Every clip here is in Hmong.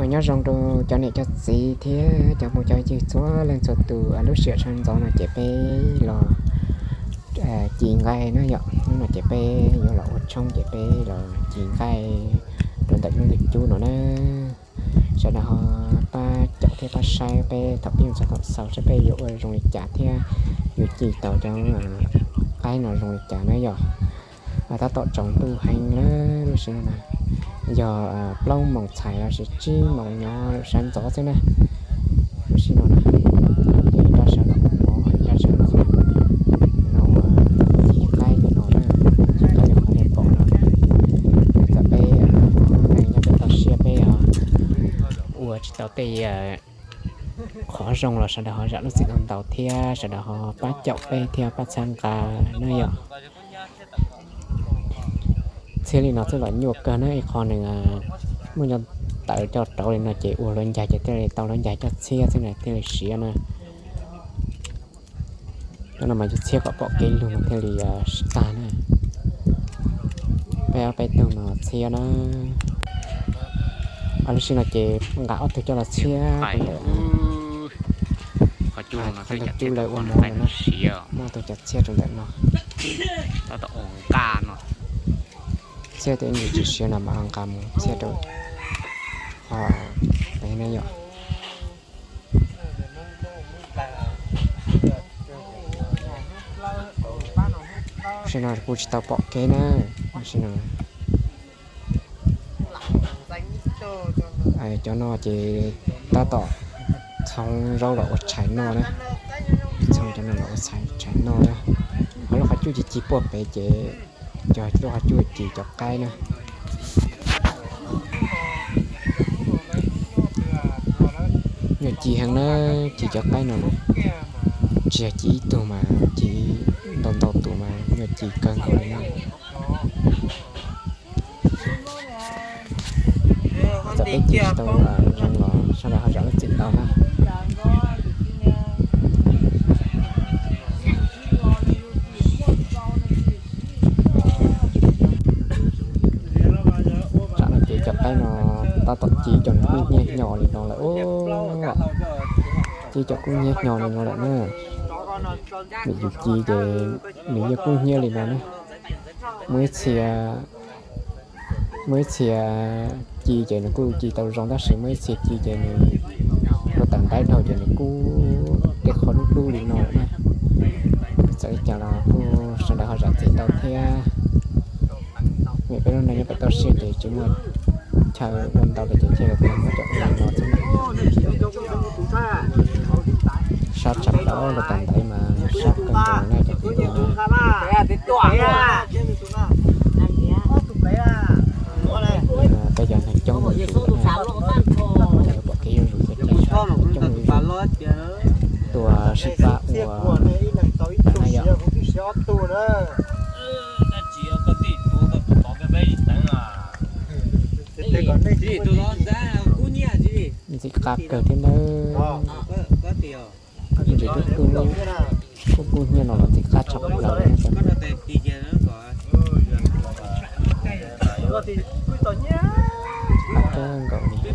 Nyob zoo rau cov niam cov txiv thiab cov phooj cov ywg txhua leej txhua tus. Lub sij hawm sawv ntxov no ces peb los ci nqaij na yom. Hnub no ces peb yuav los ua tshoob ces peb los ci nqaij rau ntawm lub ntug cub no na. Sawv daws ho pab caum thiab pab saib peb thaum pib mus txog thaum xaus saib peb yuav ua zoo li cas thiab yuav ci tau cov qaib no zoo li cas na yom. Tab tom tsaus ntuj heev na, lub sij hawm no yog plaub moos txhais los sis tsib moos nyob sawv ntxov xwb na. Lub sij hawm no na, ces ib rab sawv los ua mov, ib rab sawv los no ua ci qaib li no na, ci qaib li qhov nej pom no. Txawm peb neeg nyob pem toj siab peb ua tsis tau tej qhov zoo los sawv daws ho zam lub txim ntau ntau thiab sawv daws ho pab caum peb thiab pab txhawb nqa na yom. Txhiab li no twb los nyuaj kawg na, ib qho nws muaj nco ntawv coj rauv li no ces ua hluav ncaig ces thiaj li tau hluav ncaig coj txhiab xwb na thiaj li siav na. Cov no mas yus txhiab kom pom kev lug mas thiaj li tag na. Peb ob peb tug no txhiab na. Lub sij no ces nqa ob tug coj los txhiab rau ntawm qhov ntug cub lawv ua mov no na. Muab ob tug coj txhiab rau ntawm no. Txhiab tias tsis siav no mas nqa mus txhiab rau qhov pem na yom. Lub sij no kuj tsis tau pom kev na. Lub sij no cov no ces tab tom txhoov zaub los ua tshais noj na. Txhoov cov no los ua tshais noj na. Ho lub qhov cub ci ci puag pem ces cov lub qhov cub ci cov qaib na. Nyuaj ci heev na, ci cov qaib no na. Tsis yog ci ib tug mas ci ntau ntau tus mas nyuaj ci kawg nkaus li na. Txawm peb ci tsis tau zoo los sawv daws ho zam lub txim ntau na. Tsam no ces cov qaib no tab tom ci cov nws kub hnyiab hnyo li no lawm. Ci cov kub hnyiab hnyo li no lawm na. Vim yus ci ces nws yeej kub hnyiab li no na. Muaj ib txhia, muaj ib txhia ci ces nws kuj ci tau zoo tab sis muaj ib txhia ci ces nws ua tawm ntaiv dhau ces nws kub tej qhov dub dub li no lawm na. Txawm li cas los kuj sawv daws ho zam txim ntau thiab. Vim peb lub neej nyob pem toj siab ces tsis muaj chaw ua ntau li ces thiaj li muab cov ua li no xwb. Sab tshaj plaws los tau ntaiv mas sab kawg nkaus na cov kwv tij. Peb cov neeg coob zuj zus na, pom kev zuj zus thiab ces coob zuj zus. Tuaj sib pab ua na yom. Ntxim qab kawg thiab nawb. Ntsis dub dub, kub kub hnyiab no los ntxim qab tshaj plaws li. Qab kawg nkaus li.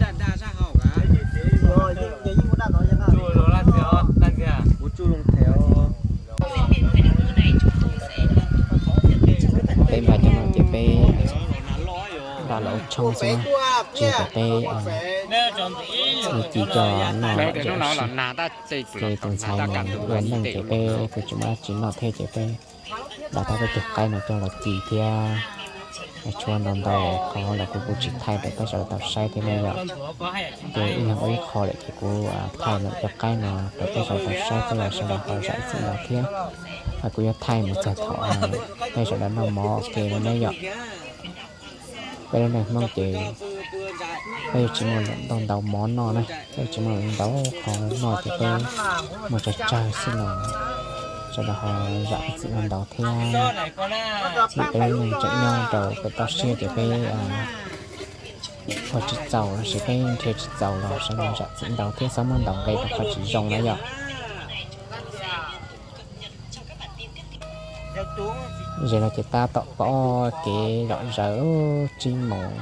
Peb npaj cov no ces peb npaj los ua tshoob xwb na, tsis yog tias peb ua ci coj noj lawm. Ces tus ntxhais mus ua neej ces peb kuj tsis muaj dab tsi noj thiab ces peb npaj tau peb tus qaib no coj los ci thiab tshuav ntau ntau qhov los kuv kuj tsis thaij rau peb sawv daws tau saib thiab ne yom. Ces ib leeg ua ib qho lawm ces kuv thaij lawm cov qaib no rau peb sawv daws tau saib thiab los sawv daws ho zam txim ntau thiab. Kuv yuav thaij mus txog thaum peb sawv daws noj mov ua ke no ne yom. Peb lub neej Hmoob ces peb yuav tsis muaj ntau ntau mov noj na, peb tsis muaj ntau qhov noj ces peb muaj tsawg tsawg xwb los sawv daws ho zam txim ntau thiab. Vim peb lub neej tseem nyob rau pem toj siab ces peb ua tsis txaus los sis peb nrhiav tsis txaus los sawv daws zam txim ntau thiab txhob muab ntaus nqi rau qhov tsis zoo na yom. Ze no ces tab tom pom kev zom zaws tsib moos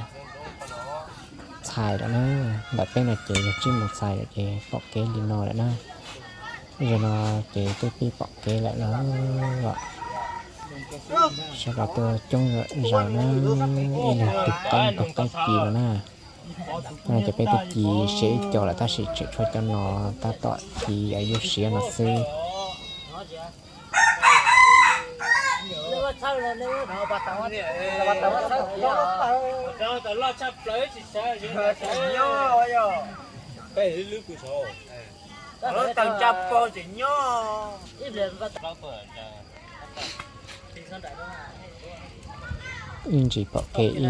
txhais lawm na. Ntawm peb no ces yog tsib moos txhais lawm ces pom kev li no lawm na. Zaum no ces twb pib pom kev lawm na. Sawv daws tuaj coob zaws na, ib leeg tus qaib tus qaib ci los na. Ces peb twb ci siav ib co lawm tab sis tseem tshuav cov no tab tom ci yuav siav no xwb. Ib ntsis pom kev ib ntsis.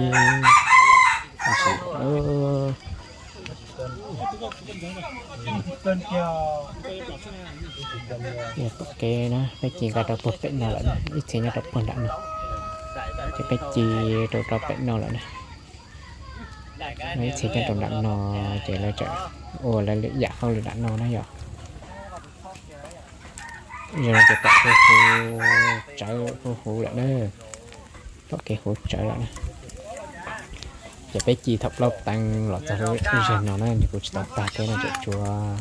Pom kev na, peb ci nqa rau puag pem no lawm na, ib txhia nyob rau puag nram no. Ces peb ci rau rau pem no lawm na. Ib txhia nyob rau nram no, ces lawv tseem ua lawv lwm yam hauj lwm nram no na yom. Zaum no ces pom huv huv tsawv huv huv lawm na. Pom kev huv tsawv lawm na. Ces peb ci thaum plaub teev los txog lub sij hawm no na, nws kuj tsis tau tag thiab no, tseem tshuav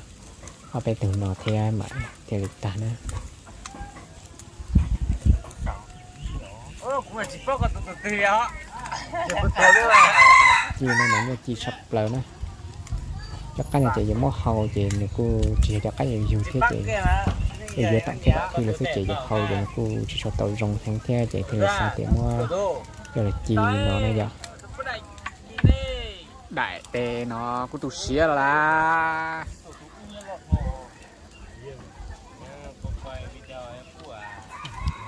ob peb tug no thiab mam thiaj li tag na. Ci no mas nyuaj ci tshaj plaws na. Cov qaib no ces yuav muab hau ces nws kuj tsis yog cov qaib yuag yuag thiab ces yuav yuav tom kiv tom khw lawm xwb ces yuav hau ces nws kuj tsis tshua tau zoo heev thiab ces thiaj li xav tias muab coj los ci no na yom. Daim tes no kuj tu siav los las.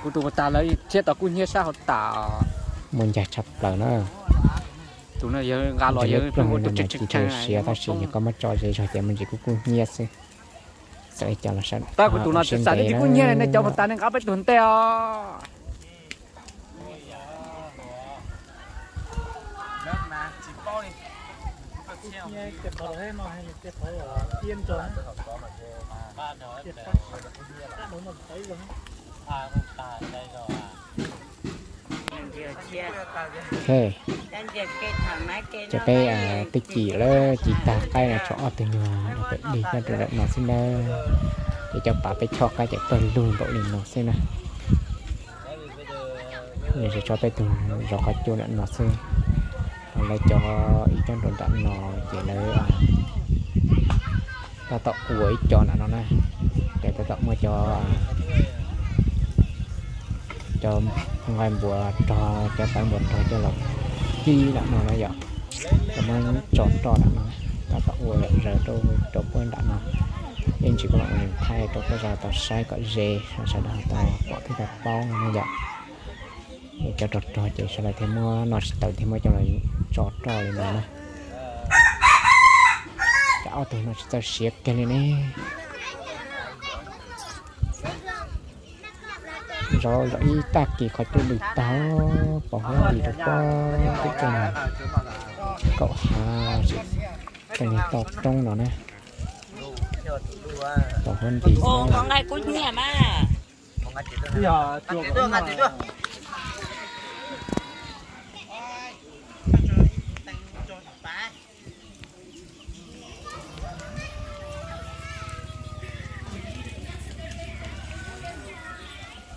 Kuv tus puag ta lawv thiab tau kub hnyiab sab hauv tas. Muaj ncaig tshaj plaws na. Tus no yog nqa los yog ploog ua tus tsis tshee siav tab sis yog koj muab tso ze zog ces me ntsis kuj kub hnyiab xwb. Txawm li cas los sawv daws, kuv tus no tsis xav twb tsis kub hnyiab li, nej cov puag ta nej nqa peb tug ntej os. Ces peb twb ci lawm, ci tag qaib no tshuav ob tug nyuag pem dig nyob rau ntawm no xwb na. Ces cov pas peb choj qaib ces pawg lug npaum li no xwb na. Nws tsis tso peb tug zov qhov cub ntawm no xwb. Lawv cov ib co nram no ces lawv tab tom ua ib co ntawm no na. Ces tab tom muab cov, cov nqaij npua rog, cov tawv npua rog coj los kib ntawm no na yom. Cov muab tso roj ntawm no, tab tom ua zom zaws rau puag nram no. Ib ntsis kuv mam ua thaij rau peb sawv daws tau saib kom ze, sawv daws tau pom thiab tau paub no na yom. Cov rog rog ces sawv daws thiaj muab noj tsis tau thiaj muab coj los tso roj li no na. Ces ob tug no tsis txawj siav kiag li ne. Zov zov ib tag kis qhov cub lwj tag, pos huab nti rau pem tej kev kaum hav tseem tau roob no na. Pos huab nti xwb.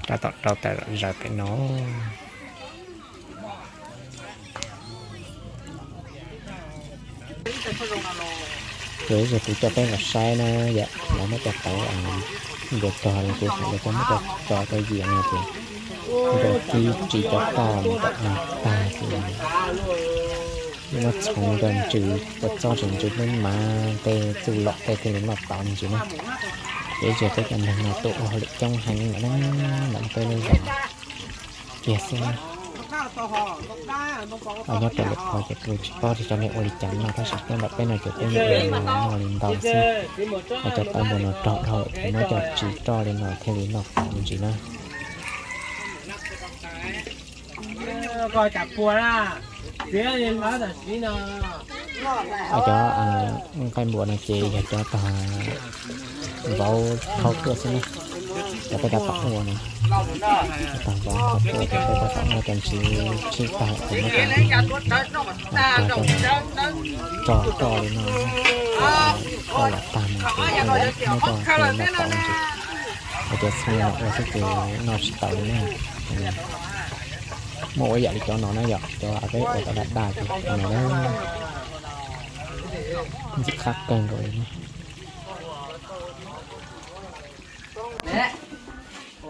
Tab tom rau tawm zaws pem no. Ces kuv coj peb los saib na yom, lawv muab cov tawv npua rog los kuv hais lawv cov muab cov tso rau yias no ces nrau kib ris cov roj mus tom no tag ces muab txhoov rau ntsws ua txob tseem ntsws lub mav tej txuj lom tej thiaj li noj tau me ntsis na. Ces ib txhia peb cov neeg no tuaj ua hauj lwm coob heev lawm na, ntawm peb lub zos kiag xwb na. Nyob rau lwm qhov ces kuv tsis paub tias cov neeg ua li cas noj tab sis nyob ntawm peb no ces peb ua li no noj li ntau xwb. Cov tawv npua no rog dhau lawm ces muab coj ris roj li no thiaj li noj tau me ntsis na. Cov nqaij npua no ces yog cov tog vauv thau tuaj xwb na. Cov peb tab tom ua no, tag nrho qhov tuaj ces peb tab tom muab cov ntsis tsib tag ces muab cov ua cov rog roj li no, roj los tag mus ces muab coj hle noj tau ntsis. Hos cov txhoov no ua xwb ces noj tsis tau li na. Muaj ua yam li cov no na yom, cov peb ua tau daj daj ces cov no na, ntxim qab kawg nkaus li na.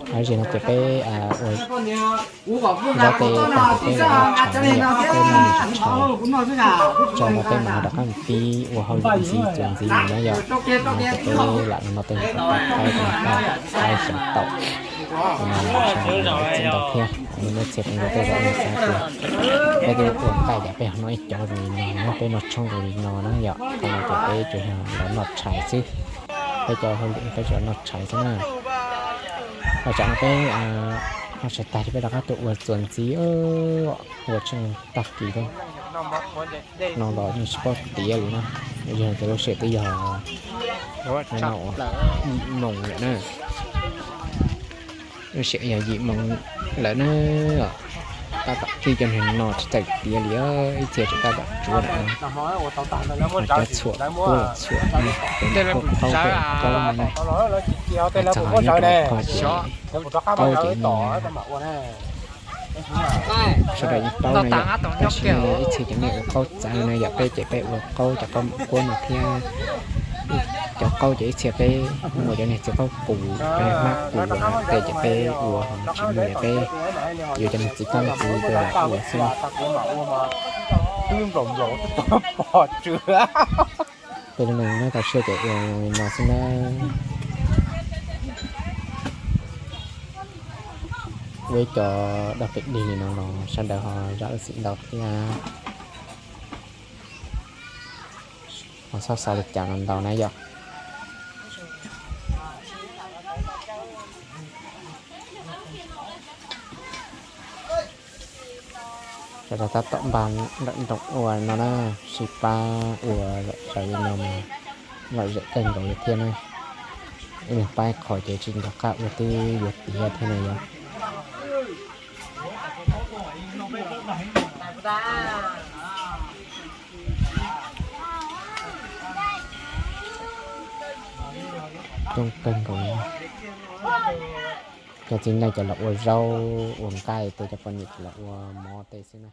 Lawm no ces peb ua zaub teb tag ces peb los noj tshais na yom, peb noj me ntsis tshais tso rau peb mam ho rov qab mus pib ua hauj lwm ntxiv txuas ntxiv na yom. No ces peb lam los noj tej ntawd, qaib, qaib xyaw taum, no sawv daws los ua txiv ntau thiab, nej muab txhia rau tej zaum nej xav tias peb twb ua qaib cas peb ho noj ib cov zoo li no, peb noj tshoob zoo li no na yom. Qhov no ces peb tsuas yog los noj tshais xwb, peb cov hauj lwm peb tsuas noj tshais xwb na. Ho tsam no peb noj tshais tag ces peb rov qab tuaj ua txuas ntxiv, ua tsheej tag kis rau no los yeej tsis paub tiav li na, yog tias lub sij hawm twb yog no uas yim moos lawm na. Lub sij hawm yog yim moos lawm na, tab tom tib cov niag no tsis tawm tiav li, ib txhia tseem tab tom tsuav lawm na. Cov txhuam kuab los txhuam, cov niag kuab qaub peb qaub no na, txog nyob rau qhov ces qaub ces sawv daws yeej paub na yom, tab sis ib txhia cov nej ua qaub txawv na yom, peb ces peb ua qaub cov qaub mom kuab no thiab. Cov qaub ces ib txhia peb muaj cov niag txiv qaub qus, cov niag hmab qus tej ces peb ua, ho tsis muaj ces peb yuav cov niag txiv qaub txiv tej los ua xwb. Peb lub neej nyob tau siab ces ua no xwb na. Ua ib co dog pem dig li no los sawv daws ho zam lub txim ntau thiab. Ho txhob xav li cas los ntau na yom. Sawv daws tab tom npaj lawm nroos ua no na, sib pab ua lawm raws li no mas lom zem kawg nkaus li thiab na. Ib leeg pab ib qho ces tsis nco qab ua twb yuav tiav thiab na yom. Coob kawg nkaus li. Cov txiv neej ces los ua zaub ua nqaij tej, cov poj niam ces los ua mov tej xwb na.